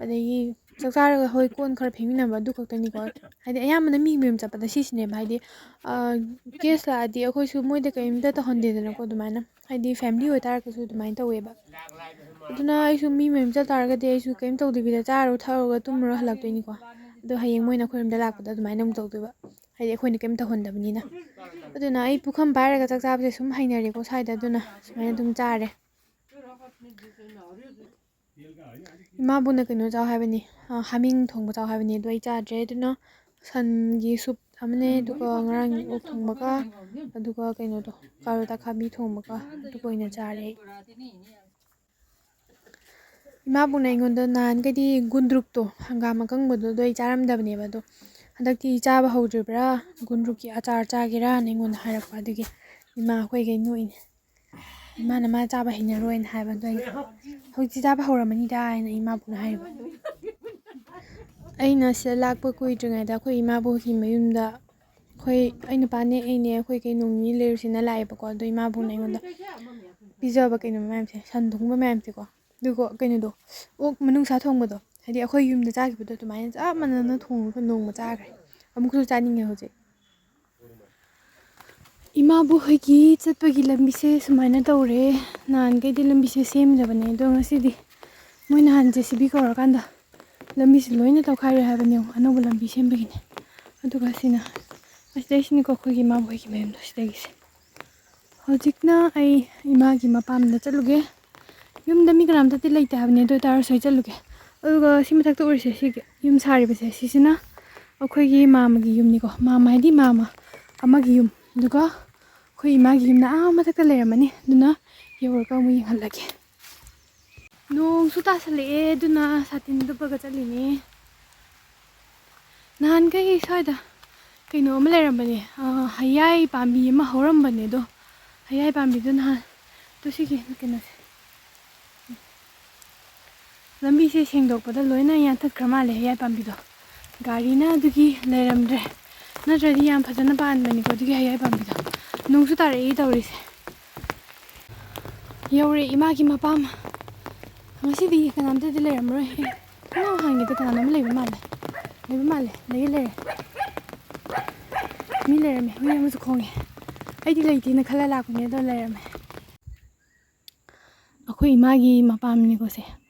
ꯑꯗꯒꯤ ꯆꯥꯛ ꯆꯥꯔꯒ ꯍꯣꯏ ꯀꯣꯟ ꯈꯔ ꯐꯦꯡꯃꯤꯟꯅꯕ ꯑꯗꯨ ꯈꯛꯇꯅꯤꯀꯣ꯫ ꯍꯥꯏꯗꯤ ꯑꯌꯥꯝꯕꯅ ꯃꯤ ꯃꯌꯨꯝ ꯆꯠꯄꯗ ꯁꯤꯁꯤꯅꯦꯕ꯫ ꯍꯥꯏꯗꯤ, ꯑꯥ, ꯒꯦꯁ ꯂꯥꯛꯑꯗꯤ ꯑꯩꯈꯣꯏꯁꯨ ꯃꯣꯏꯗ ꯀꯔꯤꯝꯇ ꯇꯧꯍꯟꯗꯦꯗꯅꯀꯣ꯫ ꯑꯗꯨꯃꯥꯏꯅ ꯍꯥꯏꯗꯤ ꯐꯦꯃꯤꯂꯤ ꯑꯣꯏꯇꯥꯔꯒꯁꯨ ꯑꯗꯨꯃꯥꯏꯅ ꯇꯧꯋꯦꯕ꯫ ꯑꯗꯨꯅ ꯑꯩꯁꯨ ꯃꯤ ꯃꯌꯨꯝ ꯆꯠ ꯇꯥꯔꯒꯗꯤ ꯑꯩꯁꯨ ꯀꯔꯤꯝ ꯇꯧꯗꯕꯤꯗ ꯆꯥꯔꯨ ꯊꯛꯎꯔꯒ ꯇꯨꯝꯃꯨꯔ ꯍꯜꯂꯛꯇꯣꯏꯅꯤꯀꯣ꯫ ꯑꯗꯣ ꯍꯌꯦꯡ ꯃꯣꯏꯅ ꯑꯩꯈꯣꯏ ꯌꯨꯝꯗ ꯂꯥꯛꯄꯗ ꯑꯗꯨꯃꯥꯏꯅ ꯑꯃꯨꯛ ꯇꯧꯗꯣꯏꯕ꯫ ꯍꯥꯏꯗꯤ ꯑꯩꯈꯣꯏꯅ ꯀꯔꯤꯝ ꯇꯧꯍꯟꯗꯕꯅꯤꯅ꯫ ꯑꯗꯨꯅ ꯑꯩ ꯄꯨꯈꯝ ꯄꯥꯏꯔꯒ ꯆꯥꯛ ꯆꯥꯕꯁꯦ ꯁꯨꯝ ꯍꯩꯅꯔꯦꯀꯣ ꯁ꯭ꯋꯥꯏꯗ꯫ ꯑꯗꯨꯅ ꯁꯨꯃꯥꯏꯅ ꯑꯗꯨꯝ ꯆꯥꯔꯦ꯫ ꯏꯃꯥꯕꯨꯅ ꯀꯩꯅꯣ ꯆꯥꯎ ꯍꯥꯏꯕꯅꯤ, ꯑ, ꯍꯥꯃꯦꯡ ꯊꯣꯡꯕ ꯆꯥꯎ ꯍꯥꯏꯕꯅꯤ꯫ ꯑꯗꯣ ꯑꯩ ꯆꯥꯗ꯭ꯔꯦ꯫ ꯑꯗꯨꯅ ꯁꯟꯒꯤ ꯁꯨꯞ ꯑꯃꯅꯦ, ꯑꯗꯨꯒ ꯉꯔꯥꯡꯒꯤ ꯑꯣꯛ ꯊꯣꯡꯕꯒ, ꯑꯗꯨꯒ ꯀꯩꯅꯣꯗꯣ, ꯀꯥꯔꯣꯠ ꯑꯈꯥꯕꯤ ꯊꯣꯡꯕꯒ, ꯑꯗꯨꯒ ꯑꯣꯏꯅ ꯆꯥꯔꯦ ꯑꯩ꯫ ꯏꯃꯥꯕꯨꯅ ꯑꯩꯉꯣꯟꯗ ꯅꯍꯥꯟꯒꯩꯗꯤ ꯒꯨꯟꯗ꯭ꯔꯨꯛꯇꯣ, ꯍꯪꯒꯥꯝ ꯑꯀꯪꯕꯗꯣ, ꯑꯗꯣ ꯑꯩ ꯆꯥꯔꯝꯗꯕꯅꯦꯕ꯫ ꯑꯗꯣ ꯍꯟꯗꯛꯇꯤ ꯆꯥꯕ ꯍꯧꯗ꯭ꯔꯤꯕ꯭ꯔꯥ, ꯒꯨꯟꯗ꯭ꯔꯨꯛꯀꯤ ꯑꯆꯥꯔ ꯆꯥꯒꯦꯔꯥꯅ ꯑꯩꯉꯣꯟꯗ ꯍꯥꯏꯔꯛꯄ꯫ ꯑꯗꯨꯒꯤ ꯏꯃꯥ ꯑꯩꯈꯣꯏꯈꯩ ꯅꯣꯛꯏꯅꯦ꯫ ꯏꯃꯥꯅ ꯃꯥ ꯆꯥꯕ ꯍꯩꯅꯔꯣꯏꯅ ꯍꯥꯏꯕ꯫ ꯑꯗꯣ ꯑꯩꯅ, "ꯍꯧꯖꯤꯛꯇꯤ ꯆꯥꯕ ꯍꯧꯔꯝꯃꯅꯤꯗ" ꯍꯥꯏꯅ ꯏꯃꯥꯕꯨꯅ ꯍꯥꯏꯔꯤꯕ꯫ ꯑꯩꯅ ꯁꯤꯗ ꯂꯥꯛꯄ ꯀꯨꯏꯗ꯭ꯔꯤꯉꯩꯗ ꯑꯩꯈꯣꯏ ꯏꯃꯥꯕꯣꯛꯀꯤ ꯃꯌꯨꯝꯗ ꯑꯩꯈꯣꯏ, ꯑꯩ ꯅꯨꯄꯥꯅꯦ, ꯑꯩꯅꯦ, ꯑꯩꯈꯣꯏ ꯀꯩ ꯅꯣꯡ ꯅꯤꯅꯤ ꯂꯩꯔꯨꯁꯦꯅ ꯂꯥꯛꯑꯦꯕꯀꯣ꯫ ꯑꯗꯣ ꯏꯃꯥꯕꯣꯛꯅ ꯑꯩꯉꯣꯟꯗ ꯄꯤꯖꯕ ꯀꯩꯅꯣ ꯃꯌꯥꯝꯁꯦ, ꯁꯟ ꯊꯣꯡꯕ ꯃꯌꯥꯝꯁꯦꯀꯣ, ꯑꯗꯨꯒ ꯀꯩꯅꯣꯗꯣ, ꯑꯣꯛ ꯃꯅꯨꯡꯁꯥ ꯊꯣꯡꯕꯗꯣ, ꯍꯥꯏꯗꯤ ꯑꯩꯈꯣꯏ ꯌꯨꯝꯗ ꯆꯥꯈꯤꯕꯗꯣ ꯑꯗꯨꯃꯥꯏꯅ ꯆꯞ ꯃꯥꯟꯅꯅ ꯊꯣꯡꯉꯒ ꯅꯣꯡꯃ ꯆꯥꯈ꯭ꯔꯦ꯫ ꯑꯃꯨꯛꯁꯨ ꯆꯥꯅꯤꯡꯉꯦ ꯍꯧꯖꯤꯛ꯫ ꯏꯃꯥꯕꯣꯛ ꯍꯣꯏꯒꯤ ꯆꯠꯄꯒꯤ ꯂꯝꯕꯤꯁꯦ ꯁꯨꯃꯥꯏꯅ ꯇꯧꯔꯦ꯫ ꯅꯍꯥꯟꯈꯩꯗꯤ ꯂꯝꯕꯤꯁꯦ ꯁꯦꯝꯗꯕꯅꯦ, ꯑꯗꯣ ꯉꯁꯤꯗꯤ ꯃꯣꯏ ꯅꯍꯥꯟ JCB ꯀꯧꯔꯀꯥꯟꯗ ꯂꯝꯕꯤꯁꯦ ꯂꯣꯏꯅ ꯇꯧꯈꯥꯏꯔꯦ ꯍꯥꯏꯕꯅꯦ, ꯑꯅꯧꯕ ꯂꯝꯕꯤ ꯁꯦꯝꯕꯒꯤꯅꯦ꯫ ꯑꯗꯨꯒ ꯁꯤꯅ, ꯑꯁꯤꯗꯩꯁꯤꯅꯤꯀꯣ ꯑꯩꯈꯣꯏꯒꯤ ꯏꯃꯥꯕꯣꯛ ꯍꯣꯏꯒꯤ ꯃꯌꯨꯝꯗꯣ, ꯁꯤꯗꯒꯤꯁꯦ꯫ ꯍꯧꯖꯤꯛꯅ ꯑꯩ ꯏꯃꯥꯒꯤ ꯃꯄꯥꯝꯗ ꯆꯠꯂꯨꯒꯦ꯫ ꯌꯨꯝꯗ ꯃꯤ ꯀꯅꯥꯝꯇꯗꯤ ꯂꯩꯇꯦ ꯍꯥꯏꯕꯅꯦ, ꯑꯗꯨ ꯑꯣꯏꯇꯥꯔꯁꯨ ꯑꯩ ꯆꯠꯂꯨꯒꯦ꯫ ꯑꯗꯨꯒ ꯁꯤ ꯃꯊꯛꯇ ꯎꯔꯤꯁꯦ, ꯁꯤꯒꯤ ꯌꯨꯝ ꯁꯥꯔꯤꯕꯁꯦ, ꯁꯤꯁꯤꯅ ꯑꯩꯈꯣꯏꯒꯤ ꯃꯥꯝꯃꯒꯤ ꯌꯨꯝꯅꯤꯀꯣ꯫ ꯃꯥꯝꯃ ꯍꯥꯏꯗꯤ ꯃꯥꯝꯃ ꯑꯃꯒꯤ ꯌꯨꯝ꯫ ꯑꯗꯨꯒ ꯑꯩꯈꯣꯏ ꯏꯃꯥꯒꯤ ꯌꯨꯝꯅ ꯑꯥ ꯃꯊꯛꯇ ꯂꯩꯔꯝꯃꯅꯤ, ꯑꯗꯨꯅ ꯌꯧꯔꯒ ꯑꯃꯨꯛ ꯌꯦꯡꯍꯜꯂꯒꯦ꯫ ꯅꯣꯡꯁꯨ ꯇꯥꯁꯜꯂꯛꯑꯦ, ꯑꯗꯨꯅ ꯁꯥꯇꯤꯟ ꯇꯨꯞꯄꯒ ꯆꯠꯂꯤꯅꯦ꯫ ꯅꯍꯥꯟꯈꯩ ꯁ꯭ꯋꯥꯏꯗ ꯀꯩꯅꯣ ꯑꯃ ꯂꯩꯔꯝꯕꯅꯦ, ꯑ, ꯍꯩꯌꯥꯏ ꯄꯥꯝꯕꯤ ꯑꯃ ꯍꯧꯔꯝꯕꯅꯦ꯫ ꯑꯗꯣ ꯍꯩꯌꯥꯏ ꯄꯥꯝꯕꯤꯗꯣ ꯅꯍꯥꯟ, ꯑꯗꯣ ꯁꯤꯒꯤ ꯀꯩꯅꯣꯁꯦ, ꯂꯝꯕꯤꯁꯦ ꯁꯦꯡꯗꯣꯛꯄꯗ ꯂꯣꯏꯅ ꯌꯥꯟꯊꯠꯈ꯭ꯔ ꯃꯥꯜꯂꯦ ꯍꯩꯌꯥꯏ ꯄꯥꯝꯕꯤꯗꯣ꯫ ꯒꯥꯔꯤꯅ ꯑꯗꯨꯒꯤ ꯂꯩꯔꯝꯗ꯭ꯔꯦ꯫ ꯅꯠꯇ꯭ꯔꯗꯤ ꯌꯥꯝ ꯐꯖꯅ ꯄꯥꯟꯕꯅꯤꯀꯣ ꯑꯗꯨꯒꯤ ꯍꯩꯌꯥꯏ ꯄꯥꯝꯕꯤꯗꯣ꯫ ꯅꯣꯡꯁꯨ ꯇꯥꯔꯛꯏ ꯇꯧꯔꯤꯁꯦ꯫ ꯌꯧꯔꯦ ꯏꯃꯥꯒꯤ ꯃꯄꯥꯝ꯫ ꯉꯁꯤꯗꯤ ꯀꯅꯥꯝꯇꯗꯤ ꯂꯩꯔꯝꯃꯔꯣꯏ꯫ ꯑꯦ, ꯊꯣꯡꯅꯥꯎ ꯍꯥꯡꯒꯦꯗ, ꯀꯅꯥꯅꯣꯝ ꯂꯩꯕ ꯃꯥꯜꯂꯦ꯫ ꯂꯩꯕ ꯃꯥꯜꯂꯦ꯫ ꯂꯩꯌꯦ, ꯂꯩꯔꯦ꯫ ꯃꯤ ꯂꯩꯔꯝꯃꯦ꯫ ꯍꯨꯏ ꯑꯃꯁꯨ ꯈꯣꯡꯉꯦ꯫ ꯑꯩꯗꯤ ꯂꯩꯇꯦꯅ ꯈꯜꯂ ꯂꯥꯛꯄꯅꯦ, ꯑꯗꯣ ꯂꯩꯔꯝꯃꯦ꯫ ꯑꯩꯈꯣꯏ ꯏꯃꯥꯒꯤ ꯃꯄꯥꯝꯅꯤꯀꯣ ꯁꯦ꯫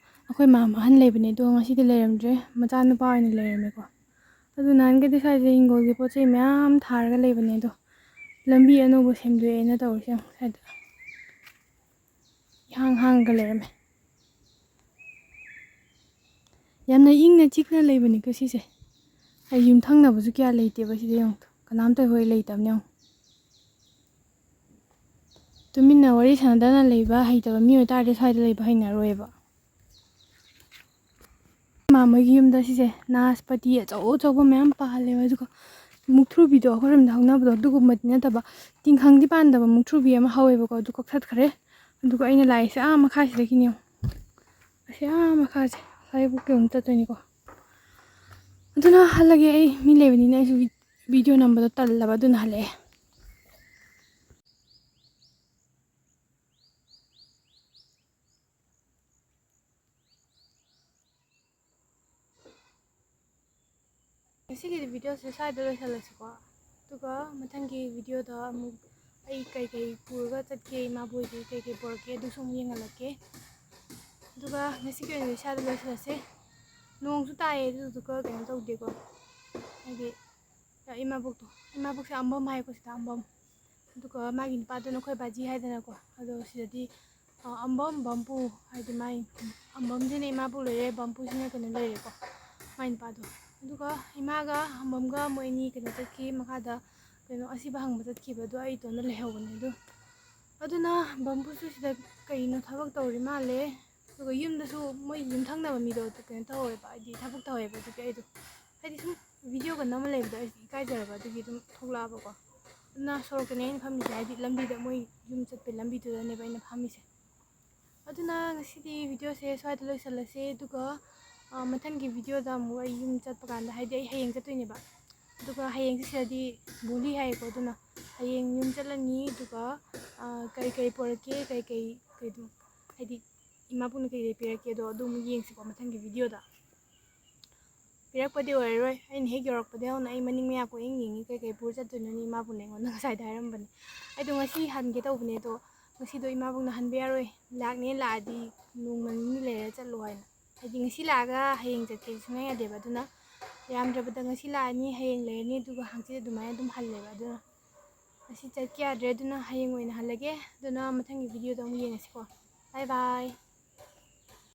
ꯑꯩꯈꯣꯏ ꯃꯥꯝꯃ ꯑꯍꯟ ꯂꯩꯕꯅꯦ, ꯑꯗꯣ ꯉꯁꯤꯗꯤ ꯂꯩꯔꯝꯗ꯭ꯔꯦ꯫ ꯃꯆꯥꯅꯨꯄꯥ ꯑꯣꯏꯅ ꯂꯩꯔꯝꯃꯦꯀꯣ꯫ ꯑꯗꯨ ꯅꯍꯥꯟꯒꯩꯗꯤ ꯁ꯭ꯋꯥꯏꯗ ꯍꯤꯡꯒꯣꯜꯒꯤ ꯄꯣꯠ ꯆꯩ ꯃꯌꯥꯝ ꯊꯥꯔꯒ ꯂꯩꯕꯅꯦ, ꯑꯗꯣ ꯂꯝꯕꯤ ꯑꯅꯧꯕ ꯁꯦꯝꯗꯣꯛꯑꯦꯅ ꯇꯧꯔꯤꯁꯦ ꯌꯦꯡꯉꯣ, ꯁ꯭ꯋꯥꯏꯗ ꯏꯍꯥꯡ ꯍꯥꯡꯉꯒ ꯂꯩꯔꯝꯃꯦ꯫ ꯌꯥꯝꯅ ꯏꯪꯅ ꯆꯤꯛꯅ ꯂꯩꯕꯅꯤꯀꯣ ꯁꯤꯁꯦ꯫ ꯑꯩ ꯌꯨꯝꯊꯪꯅꯕꯁꯨ ꯀꯌꯥ ꯂꯩꯇꯦꯕ ꯁꯤꯗ, ꯌꯦꯡꯉꯣ꯫ ꯀꯅꯥꯝꯇ ꯍꯣꯏ ꯂꯩꯇꯕꯅꯦ, ꯌꯦꯡꯉꯣ꯫ ꯇꯨꯃꯤꯟꯅ ꯋꯥꯔꯤ ꯁꯥꯟꯅꯗꯅ ꯂꯩꯕ ꯍꯩꯇꯕ ꯃꯤ ꯑꯣꯏꯇꯥꯔꯗꯤ ꯁ꯭ꯋꯥꯏꯗ ꯂꯩꯕ ꯍꯩꯅꯔꯣꯏꯕ꯫ ꯃꯥ ꯃꯣꯏꯒꯤ ꯌꯨꯝꯗ ꯁꯤꯁꯦ ꯅꯥꯁꯄꯇꯤ ꯑꯆꯧ ꯑꯆꯧꯕ ꯃꯌꯥꯝ ꯄꯥꯜꯂꯦꯕ, ꯑꯗꯨꯒ ꯃꯨꯛꯊ꯭ꯔꯨꯕꯤꯗꯣ ꯑꯩꯈꯣꯏꯔꯣꯝꯗ ꯍꯧꯅꯕꯗꯣ ꯑꯗꯨꯒꯨꯝꯕꯗꯤ ꯅꯠꯇꯕ, ꯇꯤꯡꯈꯪꯗꯤ ꯄꯥꯟꯗꯕ ꯃꯨꯛꯊ꯭ꯔꯨꯕꯤ ꯑꯃ ꯍꯧꯋꯦꯕꯀꯣ, ꯑꯗꯨ ꯀꯛꯊꯠꯈ꯭ꯔꯦ꯫ ꯑꯗꯨꯒ ꯑꯩꯅ ꯂꯥꯛꯏꯁꯦ ꯑꯥ ꯃꯈꯥꯁꯤꯗꯒꯤꯅꯦ, ꯑꯁꯤ ꯑꯥ ꯃꯈꯥꯁꯦ, ꯑꯁꯥꯏꯕꯨꯛꯀꯤ ꯑꯃꯨꯛ ꯆꯠꯇꯣꯏꯅꯤꯀꯣ꯫ ꯑꯗꯨꯅ ꯍꯜꯂꯒꯦ ꯑꯩ, ꯃꯤ ꯂꯩꯕꯅꯤꯅ ꯑꯩꯁꯨ ꯚꯤ-, ꯚꯤꯗꯤꯑꯣ ꯅꯝꯕꯗꯣ ꯇꯜꯂꯕ, ꯑꯗꯨꯅ ꯍꯜꯂꯛꯑꯦ꯫ ꯉꯁꯤꯒꯤꯗꯤ ꯚꯤꯗꯤꯑꯣꯁꯦ ꯁ꯭ꯋꯥꯏꯗ ꯂꯣꯏꯁꯤꯜꯂꯁꯤꯀꯣ꯫ ꯑꯗꯨꯒ ꯃꯊꯪꯒꯤ ꯚꯤꯗꯤꯑꯣꯗ ꯑꯃꯨꯛ ꯑꯩ ꯀꯩꯀꯩ ꯄꯨꯔꯒ ꯆꯠꯀꯦ, ꯏꯃꯥꯕꯣꯛ ꯍꯣꯏꯗꯒꯤ ꯀꯩꯀꯩ ꯄꯨꯔꯛꯀꯦ, ꯑꯗꯨꯁꯨ ꯑꯃꯨꯛ ꯌꯦꯡꯍꯜꯂꯛꯀꯦ꯫ ꯑꯗꯨꯒ ꯉꯁꯤꯒꯤ ꯑꯣꯏꯅꯗꯤ ꯁ꯭ꯋꯥꯏꯗ ꯂꯣꯏꯁꯤꯜꯂꯁꯦ꯫ ꯅꯣꯡꯁꯨ ꯇꯥꯏꯌꯦ, ꯑꯗꯨꯗꯨꯒ ꯀꯩꯅꯣ ꯇꯧꯗꯦꯀꯣ, ꯍꯥꯏꯗꯤ ꯏꯃꯥꯕꯣꯛꯇꯣ, ꯏꯃꯥꯕꯣꯛꯁꯦ ꯑꯝꯕꯝ ꯍꯥꯏꯀꯣ ꯁꯤꯗ, ꯑꯝꯕꯝ꯫ ꯑꯗꯨꯒ ꯃꯥꯒꯤ ꯅꯨꯄꯥꯗꯨꯅ ꯑꯩꯈꯣꯏ ꯕꯥꯖꯤ ꯍꯥꯏꯗꯅꯀꯣ꯫ ꯑꯗꯣ ꯁꯤꯗꯗꯤ, ꯑ, ꯑꯝꯕꯝ, ꯕꯝꯄꯨ ꯍꯥꯏꯗꯤ ꯃꯥꯏ ꯑꯝꯕꯝꯁꯤꯅ ꯏꯃꯥꯕꯣꯛ ꯂꯩꯔꯦ, ꯕꯝꯄꯨꯁꯤꯅ ꯀꯩꯅꯣ ꯂꯩꯔꯦꯀꯣ, ꯃꯥꯏ ꯅꯨꯄꯥꯗꯣ꯫ ꯑꯗꯨꯒ ꯏꯃꯥꯒ ꯑꯝꯕꯝꯒ ꯃꯣꯏ ꯑꯅꯤ ꯀꯩꯅꯣ ꯆꯠꯈꯤ, ꯃꯈꯥꯗ ꯀꯩꯅꯣ ꯑꯁꯤꯕ ꯍꯪꯕ ꯆꯠꯈꯤꯕ, ꯑꯗꯣ ꯑꯩ ꯏꯇꯣꯝꯇ ꯂꯩꯍꯧꯕꯅꯦ꯫ ꯑꯗꯣ ꯑꯗꯨꯅ ꯕꯝꯄꯨꯁꯨ ꯁꯤꯗ ꯀꯩꯅꯣ ꯊꯕꯛ ꯇꯧꯔꯤ ꯃꯥꯜꯂꯦ꯫ ꯑꯗꯨꯒ ꯌꯨꯝꯗꯁꯨ ꯃꯣꯏ ꯌꯨꯝꯊꯪꯅꯕ ꯃꯤꯗꯣ ꯀꯩꯅꯣ ꯇꯧꯍꯧꯋꯦꯕ, ꯍꯥꯏꯗꯤ ꯊꯕꯛ ꯇꯧꯍꯧꯋꯦꯕ꯫ ꯑꯗꯨꯒꯤ ꯑꯩꯗꯣ ꯍꯥꯏꯗꯤ ꯁꯨꯝ ꯚꯤꯗꯤꯑꯣꯒ ꯅꯝꯃ ꯂꯩꯕꯗꯣ ꯑꯩꯁꯦ ꯏꯀꯥꯏꯖꯔꯕ, ꯑꯗꯨꯒꯤ ꯑꯗꯨꯝ ꯊꯣꯛꯂꯛꯑꯕꯀꯣ꯫ ꯑꯗꯨꯅ ꯁꯣꯔꯣꯛꯇꯅꯦ ꯑꯩꯅ ꯐꯝꯃꯤꯁꯦ, ꯍꯥꯏꯗꯤ ꯂꯝꯕꯤꯗ, ꯃꯣꯏ ꯌꯨꯝ ꯆꯠꯄꯩ ꯂꯝꯕꯤꯗꯨꯗꯅꯦꯕ ꯑꯩꯅ ꯐꯝꯃꯤꯁꯦ꯫ ꯑꯗꯨꯅ ꯉꯁꯤꯗꯤ ꯚꯤꯗꯤꯑꯣꯁꯦ ꯁ꯭ꯋꯥꯏꯗ ꯂꯣꯏꯁꯤꯜꯂꯁꯦ, ꯑꯗꯨꯒ, ꯑ, ꯃꯊꯪꯒꯤ ꯚꯤꯗꯤꯑꯣꯗ ꯑꯃꯨꯛ ꯑꯩ ꯌꯨꯝ ꯆꯠꯄ ꯀꯥꯟꯗ, ꯍꯥꯏꯗꯤ ꯑꯩ ꯍꯌꯦꯡ ꯆꯠꯇꯣꯏꯅꯦꯕ, ꯑꯗꯨꯒ ꯍꯌꯦꯡꯁꯦ ꯁꯤꯗꯗꯤ ꯕꯣꯂꯤ ꯍꯥꯏꯌꯦꯀꯣ, ꯑꯗꯨꯅ ꯍꯌꯦꯡ ꯌꯨꯝ ꯆꯠꯂꯅꯤ꯫ ꯑꯗꯨꯒ, ꯑ, ꯀꯔꯤ ꯀꯔꯤ ꯄꯣꯔꯛꯀꯦ, ꯀꯔꯤ ꯀꯔꯤ, ꯀꯩ ꯑꯗꯨꯝ, ꯍꯥꯏꯗꯤ ꯏꯃꯥꯕꯣꯛꯅ ꯀꯩ ꯀꯩ ꯄꯤꯔꯛꯀꯦꯗꯣ ꯑꯗꯨ ꯑꯃꯨꯛ ꯌꯦꯡꯁꯤꯀꯣ ꯃꯊꯪꯒꯤ ꯚꯤꯗꯤꯑꯣꯗ꯫ ꯄꯤꯔꯛꯄꯗꯤ ꯑꯣꯏꯔꯔꯣꯏ꯫ ꯑꯩꯅ ꯍꯦꯛ ꯌꯧꯔꯛꯄꯗꯒꯤ ꯍꯧꯅ ꯑꯩ ꯃꯅꯤꯡ ꯃꯌꯥ ꯀꯣꯏꯌꯦꯡ ꯌꯦꯡꯉꯤ, ꯀꯩꯀꯩ ꯄꯨꯔ ꯆꯠꯇꯣꯏꯅꯣꯅ ꯏꯃꯥꯕꯨꯅ ꯑꯩꯉꯣꯟꯗ ꯉꯁꯥꯏꯗ ꯍꯥꯏꯔꯝꯕꯅꯦ꯫ ꯑꯩꯗꯣ ꯉꯁꯤ ꯍꯟꯒꯦ ꯇꯧꯕꯅꯦ, ꯑꯗꯣ ꯉꯁꯤꯗꯣ ꯏꯃꯥꯕꯨꯅ ꯍꯟꯕ ꯌꯥꯔꯣꯏ, ꯂꯥꯛꯅꯦ ꯂꯥꯛꯑꯗꯤ ꯅꯣꯡꯃ ꯅꯤꯅꯤ ꯂꯩꯔ ꯆꯠꯂꯣ ꯍꯥꯏꯅ꯫ ꯍꯥꯏꯗꯤ ꯉꯁꯤ ꯂꯥꯛꯑꯒ ꯍꯌꯦꯡ ꯆꯠꯀꯦ ꯁꯨꯡꯌꯥ ꯌꯥꯗꯦꯕ꯫ ꯑꯗꯨꯅ ꯌꯥꯝꯗ꯭ꯔꯕꯗ ꯉꯁꯤ ꯂꯥꯛꯑꯅꯤ, ꯍꯌꯦꯡ ꯂꯩꯔꯅꯤ, ꯑꯗꯨꯒ ꯍꯪꯆꯤꯠ ꯑꯗꯨꯃꯥꯏꯅ ꯑꯗꯨꯝ ꯍꯜꯂꯦꯕ꯫ ꯑꯗꯨꯅ ꯉꯁꯤ ꯆꯠꯀꯦ ꯌꯥꯗ꯭ꯔꯦ, ꯑꯗꯨꯅ ꯍꯌꯦꯡ ꯑꯣꯏꯅ ꯍꯜꯂꯒꯦ꯫ ꯑꯗꯨꯅ ꯃꯊꯪꯒꯤ ꯚꯤꯗꯤꯑꯣꯗ ꯑꯃꯨꯛ ꯌꯦꯡꯉꯁꯤꯀꯣ꯫ ꯕꯥꯏ ꯕꯥꯏ꯫